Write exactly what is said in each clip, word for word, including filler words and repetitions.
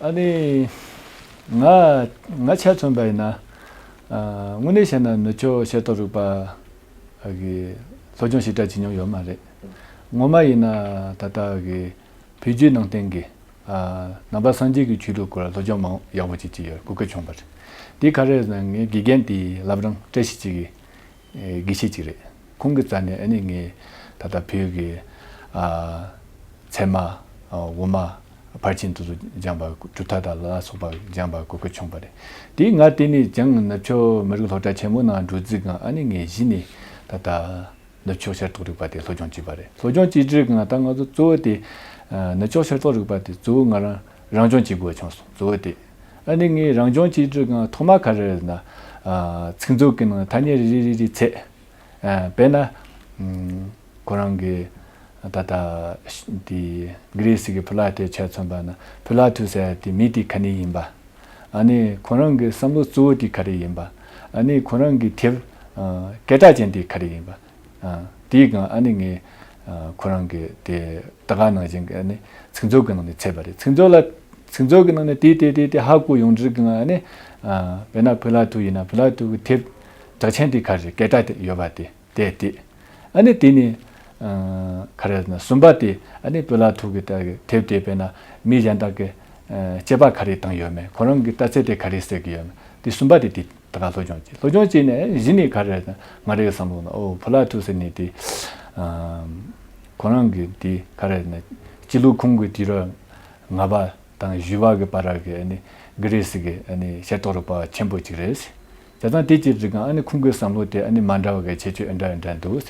ཨ་ནི། ང་ང་ཆ་མཚོན་པ་ཡིན་ན། ཨ། དངོས་གནས་བཤད་ན་ནུབ་ཕྱོགས་ཤེས་རྟོགས་རིག་པ་གི་སློབ་སྦྱོང་ཞེ་དྲག་བྱེད་མྱོང་ཡོད་མ་རེད། ངོ་མ་ཡིན་ན་ད་ལྟ་གི་བོད་བརྒྱུད་ནང་བསྟན་གྱི། ཨ། ནང་པ་སངས་རྒྱས་ཀྱི་ཆོས་ལུགས་སྐོར་ལ་སློབ་སྦྱོང་མང་ཡག་པོ་ཅིག་བྱས་ཡོད། གོ་སྐབས་བྱུང་བ་རེད། དེ་ག་རེ་ཟེར་ན་ངའི་དགེ་རྒན་དེའི་བླ་བྲང་བཀྲ་ཤིས་ཅིག་གི། ཨེ། དགེ་བཤེས་ཅིག་རེད། ཁོང་གི་རྩ་ནས་ཨ་ནི་ངས་ད་ལྟ་བོད་ཀྱི། ཨ། ཚད་མ། ཨ། དབུ་མ། ཕར་ཕྱིན་དེ་ཚོ་སྦྱངས་པ། གྲུབ་མཐའ་དང་ལ་སོགས་པ་སྦྱངས་པ་གོ་སྐབས་བྱུང་བ་རེད། དེ་ང་དེ་ནས་ཀྱང་ནུབ་ཕྱོགས་མི་རིགས་སློབ་གྲྭ་ཆེན་མོ་ནང་འགྲོ་རྩིས་སྒང་ཨ་ནི་ངས་གཞི་ནས་ད་ལྟ་ནུབ་ཕྱོགས་ཤེས་རྟོགས་རིག་པ་དེ་སློབ་སྦྱོང་བྱས་པ་རེད། སློབ་སྦྱོང་བྱས་དུས་སྒང་ད་ང་ཚོ་གཙོ་བོ་དེ། ཨ། ནུབ་ཕྱོགས་ཤེས་རྟོགས་རིག་པ་དེ་གཙོ་བོ་ང་རང་རང་སྦྱོང་བྱེད་དགོས་བྱུང་སོང་། གཙོ་བོ་དེ། ཨ་ནི་ངས་རང་སྦྱོང་བྱེད་དུས་སྒང་ཐོག་མ་ག་རེ་རེད་ན། ཨ། ཚིག་མཛོད་ཀྱི་ནང་ཐ་སྙད་རེ་རེ་རེ་རེ་བཙལ། ཨ། དཔེར་ན། ཨམ། ཁོ་རང་གི་ད་ལྟ་དེ་གྷི་རི་སི་གི་ཕི་ལ་ཏུ་ཆ་མཚོན་པ་ན་ཕི་ལ་ཏུ་ཟེར་ཡ་དེ་མི་དེ་ག་ནས་ཡིན་པ། ཨ་ནི་ཁོ་རང་གི་བསམ་བློ་གཙོ་བོ་དེ་ག་རེ་ཡིན་པ། ཨ་ནི་ཁོ་རང་གི་དེབ། ཨ། སྐད་གྲགས་ཅན་དེ་ག་རེ་ཡིན་པ། ཨ། དེའི་སྒང་ཨ་ནི་ངས། ཨ། ཁོ་རང་གི་དེ་ད་ག་ནང་བཞིན་གྱི་ཨ་ནི་ཚིག་མཛོད་ཀྱི་ནང་ནས་བཙལ་བ་རེད། ཚིག་མཛོད་ལ། ཚིག་མཛོད་ཀྱི་ནང་ནས་དེ་དེ་དེ་དེ་ཧ་གོ་ཡོང་དུས་སྒང་ཨ་ནི། ཨ། དཔེར་ན་ཕི་ལ་ཏུ་ཡིན་ན་ཕི་ལ་ཏུ་གི་དེབ་གྲགས་ཆེན་དེ་ག་རེ། སྐད་གྲགས་དེ་ཡོད་པ་དེ། དེ་དེ། ཨ་ནི་དེ་ནས། ཨ། ག་རེ་ཟེར་ན་གསུམ་པ་དེ་ཨ་ནི་ཕི་ལ་ཏུ་གི་ད་གི་དེབ་དེ་དཔེར་ན་མི་གཞན་དག་གི། ཨ། དཔྱད་པ་ག་རེ་བཏང་ཡོད་མེད། ཁོ་རང་གི་ལྟ་ཚུལ་དེ་ག་རེ་གསལ་གི་ཡོད་མེད། དེ་གསུམ་པ་དེ་དེ་ད་ག་སློབ་སྦྱོང་བྱས། སློབ་སྦྱོང་བྱས་ནས་གཞི་ནས་ག་རེ་ཟེར་ན་ང་རའི་བསམ་བློ་ན། ཨོ། ཕི་ལ་ཏུ་ཟེར་ནི་དེ། ཨ། ཁོ་རང་གི་དེ་ག་རེ་ཟེར་ན་སྤྱི་ལོ་ཁོང་གི་དུས་རབས་ལྔ་པ་དང་བཞི་པ་གི་བར་གི་ཨ་ནི་གྷི་རི་སི་གི་ཨ་ནི་ཤེས་རྟོགས་རིག་པ་ཆེན་པོ་ཅིག་རེད། བྱས་ཙང་དེ་བྱས་དུས་སྒང་ཨ་ནི་ཁོང་གི་བསམ་བློ་དེ་ཨ་ནི་མ་འདྲ་བ་གི་ཁྱད་ཆོས་འདྲ་འདྲ་འདུག།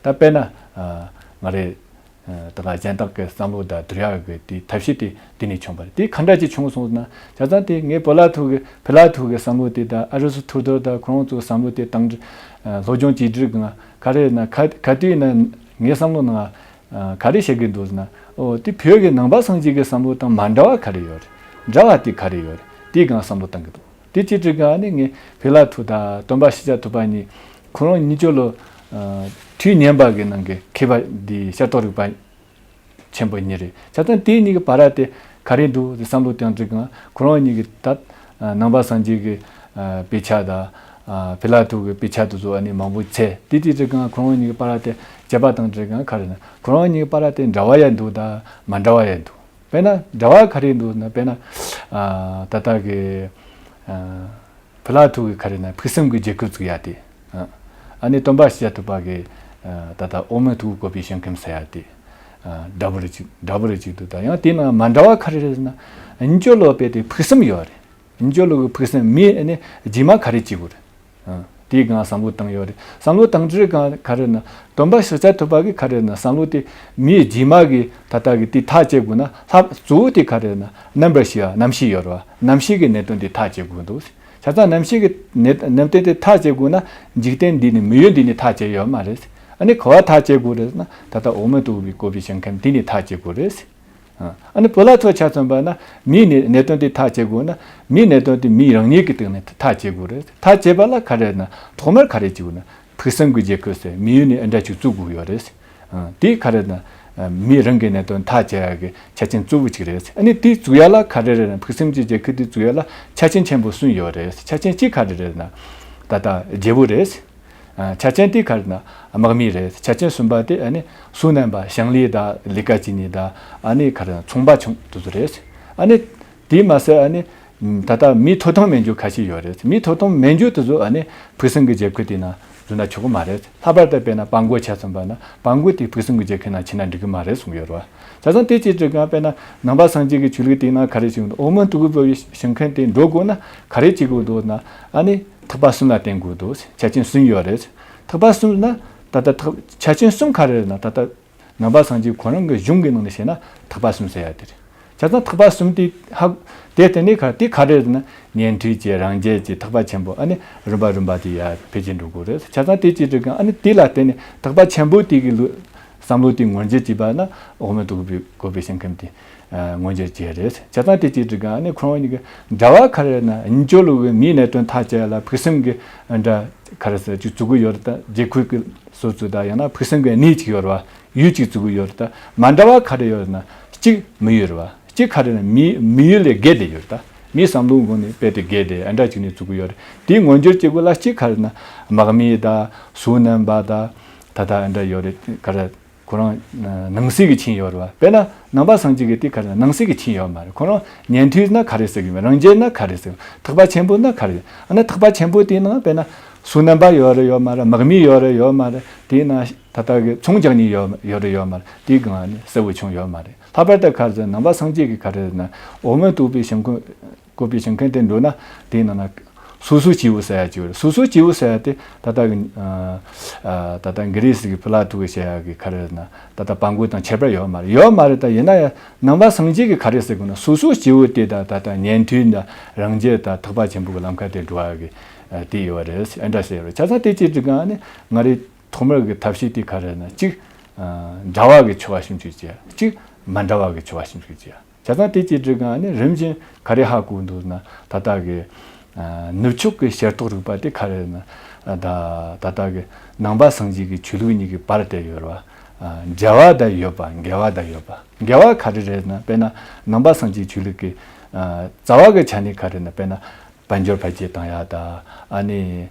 ད་དཔེར་ན། ཨ། ང་རའི། ཨ། ད་ག་གཞན་དག་གི་བསམ་བློ་དང་བསྡུར་ཡག་གི་དེ་ཐབས་ཤེས་དེ་དེ་ནས་བྱུང་བ་རེད། དེ་ག་འདྲ་ཅིག་བྱུང་སོང་ཟེར་ན། བྱས་ཙང་དེ་ངས་ཕི་ལ་ཏུ་གི་ཕི་ལ་ཏུ་གི་བསམ་བློ་དེ་དང་ཨ་རི་སི་ཐོ་ཏལ་དང་ཁོ་རང་ཚོའི་བསམ་བློ་དེ་དང་། ཨ། སློབ་སྦྱོང་བྱེད་དུས་སྒང་ག་རེ་ན་ག་ག་དུས་ན་ངའི་བསམ་བློ་ནང་། ཨ། ག་རེ་བཤད་གི་འདུག་ཟེར་ན། ཨོ། དེ་བོད་ཀྱི་ནང་པ་སངས་རྒྱས་ཀྱི་བསམ་བློ་དང་མ་འདྲ་བ་ག་རེ་ཡོད་རེད། འདྲ་བ་དེ་ག་རེ་ཡོད་རེད། དེའི་སྒང་བསམ་བློ་བཏང་གི་འདུག། དེ་བྱས་དུས་སྒང་ནི་ངས་ཕི་ལ་ཏུ་དང་སྟོན་པ་ཤཱཀྱ་ཐུབ་པ་གཉིས་ཁོ་རང་གཉིས་ཆོ་ལོ། ཨ། དུས་མཉམ་པ་གི་ནང་གི་མཁས་པ་འདི་ཤེས་རྟོགས་རིག་པ་ཆེན་པོ་གཉིས་རེད། བྱས་ཙང་དེ་གཉིས་ཀྱི་བར་དེ་ག་རེ་འདུག་ཟེར་བསམ་བློ་བཏང་དུས་སྒང་ཁོ་རང་གཉིས་ཀྱི་ད། ཨ། ནང་པ་སངས་རྒྱས་ཀྱི། ཨ། དཔེ་ཆ་དང་། ཨ། ཕི་ལ་ཏུ་གི་དཔེ་ཆ་དེ་ཚོ་ཨ་ནི་མང་པོ་བཙལ། དེ་དུས་སྒང་ཁོ་རང་གཉིས་ཀྱི་བར་དེ་དཔྱད་པ་བཏང་དུས་སྒང་ག་རེ་ན་ཁོ་རང་གཉིས་ཀྱི་བར་དེ་འདྲ་བ་ཡང་འདུག་དང་མ་འདྲ་བ་ཡང་འདུག། དཔེར་ན་འདྲ་བ་ག་རེ་འདུག་ན། དཔེར་ན། ཨ། ད་ལྟ་གི། ཨ། ཕི་ལ་ཏུ་གི་ག་རེ་ན་ཕུགས་བསམ་གྱི་རྒྱལ་ཁབ་བཙུགས་ཡ་དེ། ཨ། ཨ་ནི་སྟོན་པ་ཤཱཀྱ་ཐུབ་པ་གི། ཨ། ད་ལྟ་འོག་མིན་སྟོང་གི་བཀོད་པའི་ཞིང་ཁམས་ཟེར་ཡ་དེ། ཨ། འདྲ་པོ་རེ་ཅིག་འདྲ་པོ་རེ་ཅིག་འདུག། ད་ཡང་དེ་ནང་མ་འདྲ་བ་ག་རེ་རེད་ཟེར་ན། གཉིས་ཆོ་ལོ་དཔེ་དེ་ཕུགས་བསམ་ཡོད་རེད། གཉིས་ཆོ་ལོ་གི་ཕུགས་བསམ། མི་ཨ་ནི་རྗེས་མ་ག་རེ་བྱེད་དགོས་རེད། ཨ། དེའི་སྒང་བསམ་བློ་བཏང་ཡོད་རེད། བསམ་བློ་བཏང་དུས་སྒང་ག་རེ་ན་སྟོན་པ་ཤཱཀྱ་ཐུབ་པ་གི་ག་རེ་ན་བསམ་བློ་དེ་མིའི་རྗེས་མ་གི་ད་ལྟ་གི་དེ་ཐག་བཅད་དགོས་ན། ལྷག་གཙོ་བོ་དེ་ག་རེ་ན་རྣམ་པར་ཤེས་པ། རྣམ་ཤེས་ཡོད་རེད་པ། རྣམ་ཤེས་ཀྱི་གནད་དོན་དེ་ཐག་བཅད་དགོས་འདུག། བྱས་ཙང་རྣམ་ཤེས་ཀྱི་གནད་གནད་དོན་དེ་ཐག་བཅད་དགོས་ན་འཇིག་རྟེན་འདི་ནས་མི་ཡུལ་འདི་ནས་ཐག་བཅད་ཡོད་མ་རེད། ཨ་ནི་ག་པར་ཐག་བཅད་དགོས་རེད་ན་ད་ལྟ་འོག་མིན་སྟོང་གི་བཀོད་པའི་ཞིང་ཁམས་འདི་ནས་ཐག་བཅད་དགོས་རེད། ཨ་ནི་ཕི་ལ་ཏུ་ཆ་མཚོན་པ་ན་མིའི་གནད་གནད་དོན་དེ་ཐག་བཅད་དགོས་ན་མིའི་གནད་དོན་དེ་མི་རང་ཉིད་ཀྱི་སྟེང་ནས་ཐག་བཅད་དགོས་རེད། ཐག་བཅད་པ་ལ་ག་རེ་ན་ཐོག་མར་ག་རེ་བྱེད་དགོས་ན་ཕུགས་བསམ་གྱི་རྒྱལ་ཁབ་ཟེར་མི་ཡུལ་ནས་འདྲ་ཅིག་བཙུགས་དགོས་ཡོད་རེད། ཨ། དེ་ག་རེ་ན་མི་རང་གི་གནད་དོན་ཐག་བཅད་ཡ་གི་ཆ་རྐྱེན་གཙོ་བོ་གཅིག་རེད། ཨ་ནི་དེ་བཙུགས་ཡ་ལ་ག་རེ་རེད་ན་ཕུགས་བསམ་གྱི་རྒྱལ་ཁབ་དེ་བཙུགས་ཡ་ལ་ཆ་རྐྱེན་ཆེན་པོ་གསུམ་ཡོད་རེད། ཆ་རྐྱེན་གཅིག་ག་རེ་རེད་ན་ད་ལྟ་རྒྱལ་པོ་རེད། ཨ། ཆ་རྐྱེན་དེ་ག་རེ་ན་དམག་མི་རེད། ཆ་རྐྱེན་གསུམ་པ་དེ་ཨ་ནི་སོ་ནམ་པ་ཞིང་ལས་དང་ལས་ཀ་བྱེད་མཁན་དང་ཨ་ནི་ག་རེ་ན་ཚོང་པ་ཆུང་དེ་ཚོ་རེད། ཨ་ནི་དེ་མ་ཟད་ཨ་ནི་ད་ལྟ་མིའི་ཐོབ་ཐང་མེད་རྒྱུ་ཁ་ཤས་ཡོད་རེད། མིའི་ཐོབ་ཐང་མེད་རྒྱུ་དེ་ཚོ་ཨ་ནི་ཕུགས་བསམ་གྱི་རྒྱལ་ཁབ་དེ་ནང་བཟོ་ན་ཆོག་གི་མ་རེད། ལྷག་པར་དུ་དཔེར་ན་སྤྲང་པོ་ཆ་མཚོན་པ་ན་སྤྲང་པོ་དེ་ཕུགས་བསམ་གྱི་རྒྱལ་ཁབ་ནང་ཕྱིན་ན་འགྲིག་གི་མ་རེད་གསུངས་ཡོད་རེད་པ། བྱས་ཙང་དེ་བྱེད་དུས་སྒང་དཔེར་ན་ནང་པ་སངས་རྒྱས་ཀྱི་ཆོས་ལུགས་དེ་ནང་ག་རེ་བྱེད་དགོས་འདུག། འོག་མིན་སྟོང་གི་བཀོད་པའི་ཞིང་ཁམས་དེ་འགྲོ་དགོས་ན་ག་རེ་བྱེད་དགོས་འདུག་ན། ཨ་ནི་ཐེག་པ་གསུམ་ལ་བརྟེན་དགོས་འདུག། ཆ་རྐྱེན་གསུམ་ཡོད་རེད། ཐེག་པ་གསུམ་ན་ད་ལྟ་ཐེག་ཆ་རྐྱེན་གསུམ་ག་རེ་རེད་ན་ད་ལྟ་ནང་པ་སངས་རྒྱས་ཁོ་རང་གི་གཞུང་གི་ནང་ནས་བཤད་ན་ཐེག་པ་གསུམ་ཟེར་ཡ་དེ་རེད། བྱས་ཙང་ཐེག་པ་གསུམ་དེ་ཧ་དེ་བརྟེན་ནས་ག་དེ་ག་རེ་རེད་ན་ཉན་ཐོས་ཀྱི་རང་རྒྱལ་གྱི་ཐེག་པ་ཆེན་པོ་ཨ་ནི་རིམ་པ་རིམ་པ་དེ་ཡར་འཕེལ་རྒྱས་འགྲོ་དགོས་རེད། བྱས་ཙང་དེ་བྱེད་དུས་སྒང་ཨ་ནི་དེ་ལ་བརྟེན་ནས་ཐེག་པ་ཆེན་པོ་དེ་གི་ལུ་བསམ་བློ་དེ་མངོན་འགྱུར་བྱས་པ་ན་འོག་མིན་སྟོང་གི་བཀོད་པའི་ཞིང་ཁམས་དེ་མངོན་འགྱུར་བྱས་རེད། བྱས་ཙང་དེ་བྱེད་དུས་སྒང་ཨ་ནི་ཁོ་རང་གཉིས་ཀྱི་འདྲ་བ་ག་རེ་རེད་ན་གཉིས་ཆོ་ལོ་གི་མིའི་གནད་དོན་ཐག་བཅད་ཡ་ལ་ཕུགས་བསམ་གྱི་འདྲ་ག་རེ་ཟེར་ཅིག་བཙུགས་ཀྱི་ཡོད་རེད། ད་རྒྱལ་ཁབ་ཀྱི་སོ་སོ་དང་ཡང་ན་ཕུགས་བསམ་གྱི་གནས་ཅིག་ཡོད་རེད་པ། ཡུལ་གཅིག་བཙུགས་ཀྱི་ཡོད་རེད། ད་མ་འདྲ་བ་ག་རེ་ཡོད་རེད་ན་གཅིག་མི་ཡུལ་རེད་ གཅིག་ག་རེ་ན་མི་མི་ཡུལ་ལས་བརྒལ་ཏེ་ཡོད་རེད་ད། མིའི་བསམ་བློའི་སྒོ་ནས་རྦད་དེ་བརྒལ་ཏེ་ཨ་འདྲ་ཅིག་ནས་བཙུགས་ཀྱི་ཡོད་རེད། དེའི་མངོན་གྱུར་གཅིག་པུ་ལ་གཅིག་ག་རེ་ན་དམག་མི་དང་སོ་ནམ་པ་དང་ད་ལྟ་ཨ་འདྲ་ཡོད་རེད། ག་རེ་ཁོ་རང་ནང་གསེས་ཀྱི་ཁྱིམ་ཡོད་རེད་བ། དཔེར་ན་ནང་པ་སངས་རྒྱས་ཀྱི་དེ་ག་རེ་ནང་གསེས་ཀྱི་ཁྱིམ་ཡོད་མ་རེད། ཁོ་རང་ཉན་ཐོས་ན་ག་རེ་ཟེར་གི་མེད། རང་རྒྱལ་ན་ག་རེ་ཟེར། ཐེག་པ་ཆེན་པོ་ན་ག་རེ། ཨ་ནི་ཐེག་པ་ཆེན་པོ་དེའི་ནང་དཔེར་ན་སོ་ནམ་པ་ཡོད་རེད་ཡོད་མ་རེད། དམག་མི་ཡོད་རེད་ཡོད་མ་རེད། དེའི་ནང་ད་ལྟ་གི་ཚོང་རྒྱག་མཁན་ཡོད་ཡོད་རེད་ཡོད་མ་རེད། དེའི་སྒང་ནས་གསལ་བོ་བྱུང་ཡོད་མ་རེད། ལྷག་པར་དུ་ག་རེ་ཟེར་ནང་པ་སངས་རྒྱས་ཀྱི་ག་རེ་ཟེར་ན་འོག་མིན་སྟོང་པའི་བྱམས་སྐྱོང་བཀོད་པའི་བྱམས་སྐྱོང་དེ་འགྲོ་ན་དེའི་ནང་ན་སོ་སོ་སྐྱེ་བོ་ཟེར་ཡ་ཅིག་ཡོད་རེད། སོ་སོ་སྐྱེ་བོ་ཟེར་ཡ་དེ་ད་ལྟ་གི་ཨ་ཨ་ད་ལྟ་གི་རི་སི་གི་ཕི་ལ་ཐུ་གི་བཤད་ཡ་གི་ག་རེ་ཟེར་ན་ད་ལྟ་བ་མགོ་དང་ཁྱད་པར་ཡོད་མ་རེད། ཡོད་མ་རེད། ད་ཡིན་ན་ཡང་ནང་པ་སངས་རྒྱས་ཀྱི་ག་རེ་ཟེར་དགོས་ན་སོ་སོ་སྐྱེ་བོ་དེ་ད་ད་ལྟ་ཉན་ཐོས་ད་རང་རྒྱལ་ད་ཐེག་པ་ཆེན་པོ་གི་ལམ་ཁ་དེ་འགྲོ་བ་གི་ཨ་དེ་ཡོད་རེད། ཨ་འདྲ་ཟེར་ཡོད་རེད། བྱས་ཙང་དེ་ཅིག་དྲི་གང་ནི་ང་རེ་ཐོག་མར་གི་ཐབས་ཤེས་དེ་ག་རེ་ན་གཅིག་ཨ་འདྲ་བ་གི་ཆོ་ག་ཞིབ་འཇུག་བྱས། གཅིག་མ་འདྲ་བ་གི་ཆོ་ག་ཞིབ་འཇུག་བྱས། བྱས་ཙང་དེ་ཅིག་དྲི་གང་ནི་རིམ་བཞིན་ག་རེ་ཧ་གོ་འདུག་ན་ད་ལྟ་གི་ཨ་ནུབ་ཕྱོགས་ཀྱི་ཤེར་རྟོག་རིག་པ་དེ་ག་རེ་ན་ད་ད་ལྟ་གི་ནང་པ་སངས་རྒྱས་ཀྱི་ཆོས་ལུགས་གཉིས་ཀྱི་བར་དེ་ཡོད་རེད་བ། ཨ་འབྲེལ་བ་དང་ཡོད་པ་འགལ་བ་དང་ཡོད་པ། འགལ་བ་ག་རེ་རེད་ན་དཔེར་ན་ནང་པ་སངས་རྒྱས་ཆོས་ལུགས་ཀྱི་ཨ་རྩ་བ་གི་ཆ་ནས་ག་རེ་ན་དཔེར་ན་དཔལ་འབྱོར་འཕེལ་རྒྱས་བཏང་ཡ་དང་ཨ་ནི་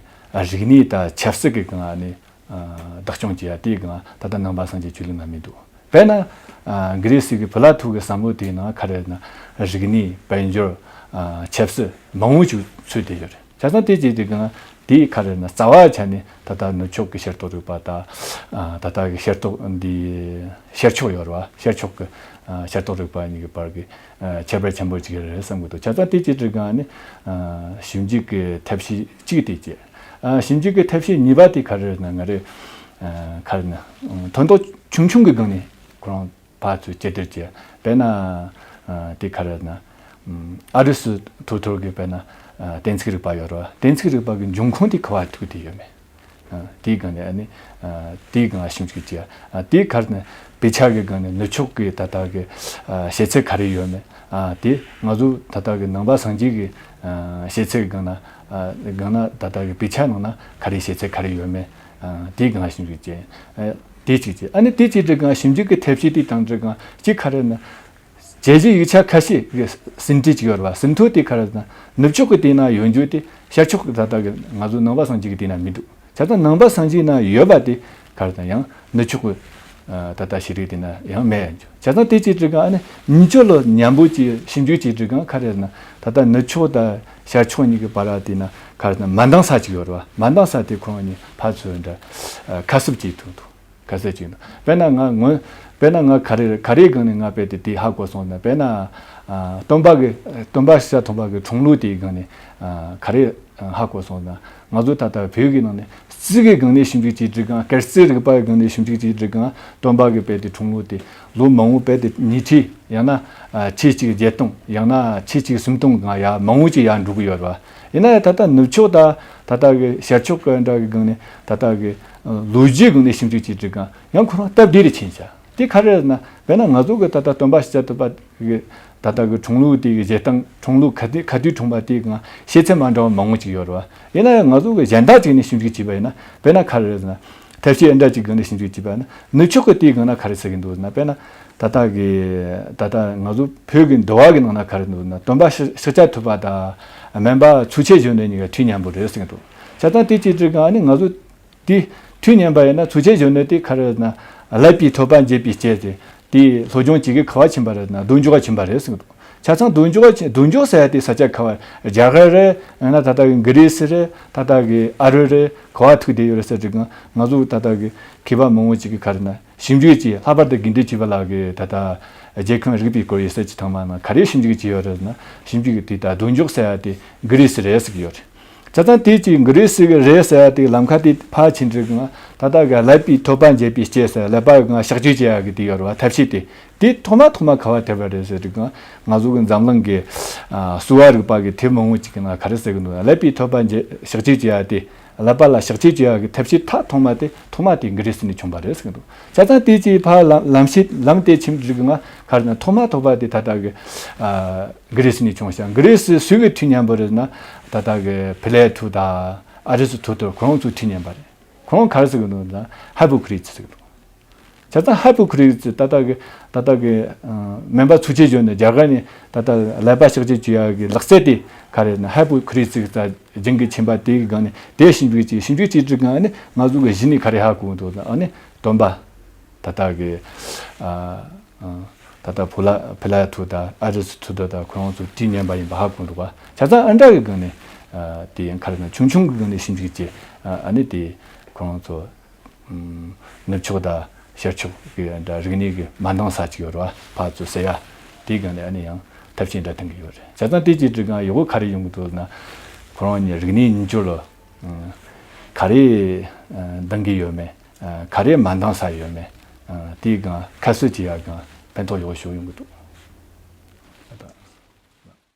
རིག་གནས་དང་ཆབ་སྲིད་ཀྱི་སྒང་ཨ་ནི་ཨ་བདག་སྐྱོང་བྱེད་ཡ་དེའི་སྒང་ད་ལྟ་ནང་པ་སངས་རྒྱས་ཆོས་ལུགས་ནང་མི་འདུག་དཔེར་ན་ཨ་གྷི་རི་སི་གི་ཕི་ལ་ཐུ་གི་བསམ་བློ་དེའི་ནང་ག་རེ་ན་རིག་གནས་དཔལ་འབྱོར་ཨ་ཆབ་སྲིད་མང་བོ་ཞིག་ཚུད་བསྡད་ཡོད་རེད། བྱས་ཙང་དེ་བྱེད་དུས་སྒང་དེའི་ག་རེ་ན་རྩ་བ་ཆ་ནས་ད་ལྟ་ནུབ་ཕྱོགས་ཀྱི་ཤེར་རྟོག་རིག་པ་དང་ཨ་ད་ལྟ་གི་ཤེར་རྟོག་འདི་ཤར་ཕྱོགས་ཡོད་རེད་བ། ཤར་ཕྱོགས་ཀྱི་ཨ་ཤེར་རྟོག་རིག་པ་གཉིས་ཀྱི་བར་གྱི་ཨ་ཁྱད་པར་ཆེན་པོ་ཅིག་རེད་བསམ་གྱི་འདུག་བྱས་ཙང་དེ་ཅིག་དྲི་གང་ནི་ཨ་ཞིབ་འཇུག་གི་ཐབས་ཤེས་གཅིག་དེ་བྱས། ཨ་ཞིབ་འཇུག་གི་ཐབས་ཤེས་གཉིས་པ་དེ་ག་རེ་རེད་ན་ང་རེ་ཨ་ག་རེ་ན་ཨ་དོན་དག་ཆུང་ཆུང་གི་སྒང་ནས་ཁོ་རང་ཕར་ཚུར་དཔྱད་བསྡུར་བྱས། དཔེར་ན་ཨ་དེ་ག་རེ་རེད་ན་ཨ་ཨ་རི་སི་ཐོ་ཐོར་གྱི་དཔེར་ན་ཨ་གཏན་ཚིགས་རིག་པ་ཡོད་རེད་བ། གཏན་ཚིགས་རིག་པ་གི་འབྱུང་ཁུངས་དེ་ག་བ་ཐུག་བསྡད་ཡོད་མེད། ཨ་དེའི་སྒང་ནས་ཨ་ནི་ཨ་དེའི་སྒང་ཞིབ་འཇུག་བྱས། ཨ་དེའི་ཁར་ནས་དཔེ་ཆ་གི་སྒང་ནས་ནུབ་ཕྱོགས་ཀྱི་ད་ལྟ་གི་ཨ་བཤད་ཚད་ག་རེ་ཡོད་མེད། ཨ་དེ་ང་ཚོ་ད་ལྟ་གི་ནང་པ་སངས་རྒྱས་ཀྱི་ཨ་བཤད་ཚད་ཀྱི་སྒང་ན་ཨ་སྒང་ན་ད་ལྟ་གི་དཔེ་ཆ་ནང་ན་ག་རེ་བཤད་ཚད་ག་རེ་ཡོད་མེད། ཨ་དེའི་སྒང་ཞིབ་འཇུག་བྱས། ཨ་དེ་གཅིག་བྱས། ཨ་ནི་དེ་གཅིག་དྲི་གང་ཞིབ་འཇུག་གི་ཐབས་ཤེས་དེ་དང་དྲི་གང་གཅིག་ག་རེ་ན། བྱས་རྗེས་ཡིག་ཆ་ཁ་ཤས་ཀྱི་ཟིན་བྲིས་ཅིག་ཡོད་རེད་བ། ཟིན་ཐོ་དེ་ག་རེ་ཟེར་ན་ནུབ་ཕྱོགས་ཀྱི་དེ་ན་ཡོད་རྒྱུ་དེ་ཤར་ཕྱོགས་ཀྱི་ད་ལྟ་གི་ང་ཚོ་ནང་པ་སངས་རྒྱས་ཀྱི་དེ་ན་མི་འདུག་བྱས་ཙང་ནང་པ་སངས་རྒྱས་ན་ཡོད་པ་དེ་ག་རེ་ཟེར་ན་ཡང་ནུབ་ཕྱོགས་ཀྱི་ཨ་ད་ལྟ་ཤེས་རིག་དེ་ན་ཡང་མེད་ཡ་འགྱོ། བྱས་ཙང་དེ་ཅིག་དྲི་གང་ཨ་ནི་ཉིན་ཆོ་ལོ་མཉམ་པོ་ཅིག་ཞིབ་འཇུག་ཅིག་དྲི་གང་ག་རེ་ཟེར་ན་ད་ལྟ་ནུབ་ཕྱོགས་དང་ཤར་ཕྱོགས་གཉིས་ཀྱི་བར་དེ་ན་ག་རེ་ཟེར་ན་མ་འདང་ས་ཅིག་ཡོད་རེད་བ། མ་འདང་ས་དེ་ཁོ་རང་གཉིས་ཕར་ཚུར་འདྲ་ཨ་ཁ་གསབ་ཅིག་ཐུག་འདུག་ག་ཚོད་ཅིག་ན། དཔེར་ན་ང་སྔོན། དཔེར་ན་ང་ག་རེ་ག་རེའི་སྒང་ནས་ང་དཔེ་དེ་དེ་ཧ་གོ་སོང་ན། དཔེར་ན། ཨ་སྟོན་པ་གི་སྟོན་པ་ཤཱཀྱ་ཐུབ་པ་གི་འཁྲུངས་ལུགས་དེའི་སྒང་ནས་ཨ་ག་རེ་ཧ་གོ་སོང་ན། ང་ཚོ་ད་ལྟ་བོད་ཀྱི་ནང་ནས་རྩིས་ཀྱི་སྒང་ནས་ཞིབ་འཇུག་བྱེད་དུས་སྒང་། སྐར་རྩིས་རིག་པ་གི་སྒང་ནས་ཞིབ་འཇུག་བྱེད་དུས་སྒང་སྟོན་པ་གི་དཔེ་དེ་འཁྲུངས་ལུགས་དེ་ལོ་མང་བོ་དཔེ་དེ་ཉི་ཁྲི་ཡང་ན་ཨ་ཆིག་གཅིག་བརྒྱད་སྟོང་ཡང་ན་ཆིག་གཅིག་སུམ་སྟོང་སྒང་ཡར་མང་བོ་ཅིག་ཡར་འགྲོ་གི་ཡོད་རེད་བ། ཡིན་ན་ཡང་ད་ལྟ་ནུབ་ཕྱོགས་དང་ད་ལྟ་གི་ཤར་ཕྱོགས་གི་འདྲ་གི་སྒང་ནས་ད་ལྟ་གི་ལོ་རྒྱུས་སྒང་ནས་ཞིབ་འཇུག་བྱེད་དུས་སྒང་ཡང་ཁོ་རང་སྟབས་བདེ་རུ་ཕྱིན་ཤག་དེ་ག་རེ་རེད་ན་དཔེར་ན་ང་ཚོ་གི་ད་ལྟ་སྟོན་པ་ཤཱཀྱ་ཐུབ་པ་གི་ད་ལྟ་གི་འཁྲུངས་ལུགས་དེ་གི་བྱེད་སྟངས། འཁྲུངས་ལུགས་ག་དུས་ག་དུས་འཁྲུངས་པ་དེའི་སྒང་བཤད་ཚད་མ་འདྲ་བ་མང་བོ་ཅིག་ཡོད་རེད་བ། ཡིན་ན་ཡང་ང་ཚོ་གི་གཞན་དག་ཅིག་ནས་ཞིབ་འཇུག་བྱས་པ་ཡིན་ན་དཔེར་ན་ག་རེ་རེད་ཟེར་ན། ཐབས་ཤེས་ཨེ་འདྲ་ཅིག་སྒང་ནས་ཞིབ་འཇུག་བྱས་པ་ཡིན་ན་ནུབ་ཕྱོགས་གི་དེའི་སྒང་ན་ག་རེ་ཟེར་གི་འདུག་ཟེར་ན། དཔེར་ན་ད་ལྟ་གི་ད་ལྟ་ང་ཚོ་བོད་ཀྱི་འདུལ་བ་གི་ནང་ན་ག་རེ་འདུག་ཟེར་ན། སྟོན་པ་ཤཱཀྱ་ཐུབ་པ་དང་སྨན་པ་མཚོ་ཆེན་གཞོན་ནུ་གཉིས་ཀ་དུས་མཉམ་པོ་རེད་ཟེར་གི་འདུག་བྱས་ཙང་དེ་ཅིག་དྲི་གང་ནི་ང་ཚོ་དེ་དུས་མཉམ་པ་ཡིན་ན་མཚོ་ཆེན་གཞོན་ནུ་དེ་ག་རེ་ཟེར་ན་བསླབ་པའི་ཐོབ་པ་འབྱེད་པའི་སྐྱེས་ཏེ། དེ་སློབ་སྦྱོང་བྱེད་ཀྱི་ག་བ་ཕྱིན་པ་རེད་ན་འདོད་འཇོ་ག་ཕྱིན་པ་རེད་ཟེར་གི་འདུག་བྱས་ཙང་འདོད་འཇོ་ག་ཕྱིན། འདོད་འཇོ་ཟེར་ཡ་དེ་ས་ཆ་ག་བ། རྒྱ་གར་རེད། ཡང་ན་ད་ལྟ་གི་གྷི་རི་སི་རེད། ད་ལྟ་གི་ཨ་རི་རེད། ག་བ་ཐུག་བསྡད་ཡོད་རེད་ཟེར་དུས་སྒང་ང་ཚོ་ད་ལྟ་གི་མཁས་པ་མང་བོ་ཅིག་གིས་ག་རེ་ན་ཞིབ་འཇུག་བྱས། ལྷག་པར་དུ་དགེ་འདུན་ཆོས་འཕེལ་ལགས་ཀྱིས་ད་ལྟ་རྒྱལ་ཁམས་རིག་པའི་སྐོར་ཡི་ས་ཆ་ཚང་མ་ནང་ག་རེ་ཞིབ་འཇུག་བྱས་ཡོད་རེད་ན། ཞིབ་འཇུག་གི་དེ་ད་འདོད་འཇོ་ཟེར་ཡ་དེ་གྷི་རི་སི་རེད་ཟེར་གི་ཡོད་རེད། བྱས་ཙང་དེ་ཅིག་གྷི་རི་སི་གི་རེད་ཟེར་ཡ་དེ་ལམ་ཁ་དེ་ཕར་ཕྱིན་དུས་སྒང་ད་ལྟ་གི་བསླབ་པའི་ཐོབ་པ་འབྱེད་པའི་སྐྱེས་ཟེར། བསླབ་པ་གི་སྔ་གཤག་བཅོས་བྱེད་ཡ་གི་དེ་ཡོད་རེད་བ། ཐབས་ཤེས་དེ། དེ་ཐོག་མ་ཐོག་མ་ག་བ་ཐེབས་པ་རེད་ཟེར་དུས་སྒང་ང་ཚོ་གི་འཛམ་གླིང་གི་ཨ་གསོ་བ་རིག་པ་གི་དེབ་མང་བོ་ཅིག་གི་ནང་ག་རེ་ཟེར་གི་འདུག་བསླབ་པའི་ཐོབ་པ་འབྱེད་གཤག་བཅོས་བྱེད་ཡ་དེ། བསླབ་པ་ལ་གཤག་བཅོས་བྱེད་ཡ་གི་ཐབས་ཤེས་ཐག་ཐོག་མ་དེ་ཐོག་མ་དེ་གྷི་རི་སི་ནས་བྱུང་བ་རེད་ཟེར་གི་འདུག་བྱས་ཙང་དེ་ཅིག་ཕར་ལམ་ལམ་ཤེས་ལམ་དེ་ཕྱིན་དུས་སྒང་ག་རེ་ན་ཐོག་མ་ཐོག་མ་དེ་ད་ལྟ་གི་ཨ་གྷི་རི་སི་ནས་བྱུང་ཤག་གྷི་རི་སི་སུ་གི་དུས་མཉམ་པོ་རེད་ན། ད་ལྟ་གི་ཕི་ལེ་ཐུ་དང་ཨ་རི་སི་ཐོ་ཐལ་ཁོ་རང་ཚོའི་དུས་མཉམ་པ་རེད། ཁོ་རང་ག་རེ་ཟེར་གི་འདུག་ན་ཧི་པོ་ཀྲེ་ཊི་ཟེར་གི་འདུག་བྱས་ཙང་ཧའི་པོ་ཁི་རི་སིས་ད་ལྟ་གི་ད་ལྟ་གི་ཨ་སྨན་པ་ཚུགས་ཆེ་བྱོན་ནས་རྒྱ་གར་ནས་ད་ལྟ་ཀླད་པ་གཤག་བཅོས་བྱེད་ཡག་གི་ལག་རྩལ་དེ་ག་རེ་ན་ཧའི་པོ་ཁི་རི་སིས་ད་རྒྱུན་གྱི་ཆེན་པ་དེ་གི་སྒང་ནས་དེ་ཞིབ་འཇུག་བྱས། ཞིབ་འཇུག་བྱེད་དུས་སྒང་ནས་ང་ཚོ་གི་གཞི་ནས་ག་རེ་ཧ་གོ་འདུག་ཨ་ནི་སྟོན་པ་ད་ལྟ་གི་ཨ་ཨ་ད་ལྟ་ཕོ་ལ་ཕི་ལ་ཐུ་དང་ཨ་རི་སི་ཐུ་དང་ཁོ་རང་ཚོ་དྲིས་ཉན་པ་ཡིན་པ་ཧ་གོ་འདུག་བ། བྱས་ཙང་ཨ་འདྲ་གི་སྒང་ནས་ཨ་དེ་ཡང་ག་རེ་ན་ཆུང་ཆུང་གི་སྒང་ནས་ཞིབ་འཇུག་བྱས། ཨ་ནི་དེ་ཁོ་རང་ཚོ་ནུབ་ཕྱོགས་དང་ཤར་ཕྱོགས་ཀྱི་འདྲ་རིག་གནས་ཀྱི་མ་འདང་ས་ཅིག་ཡོད་རེད་བ། ཕར་ཚུར་ཟེར་ཡ་དེའི་སྒང་ནས་ཨ་ནི་ཡང་ཐབས་ཤེས་འདྲ་འཐེན་གྱི་ཡོད་རེད། བྱས་ཙང་དེ་ཅིག་དྲི་གང་ཡོད་ག་རེ་ཡོང་གི་འདུག་ན། ཁོ་རང་གཉིས་རིག་གནས་གཉིས་ཆོ་ལོ། ག་རེ་འདང་གི་ཡོད་མེད། ག་རེ་མ་འདང་ས་ཡོད་མེད། དེའི་སྒང་ཁ་གསལ་བྱེད་ཡ་སྒང་ཕན་ཐོགས་ཡོད་ཤོས་ཡོང་གི་འདུག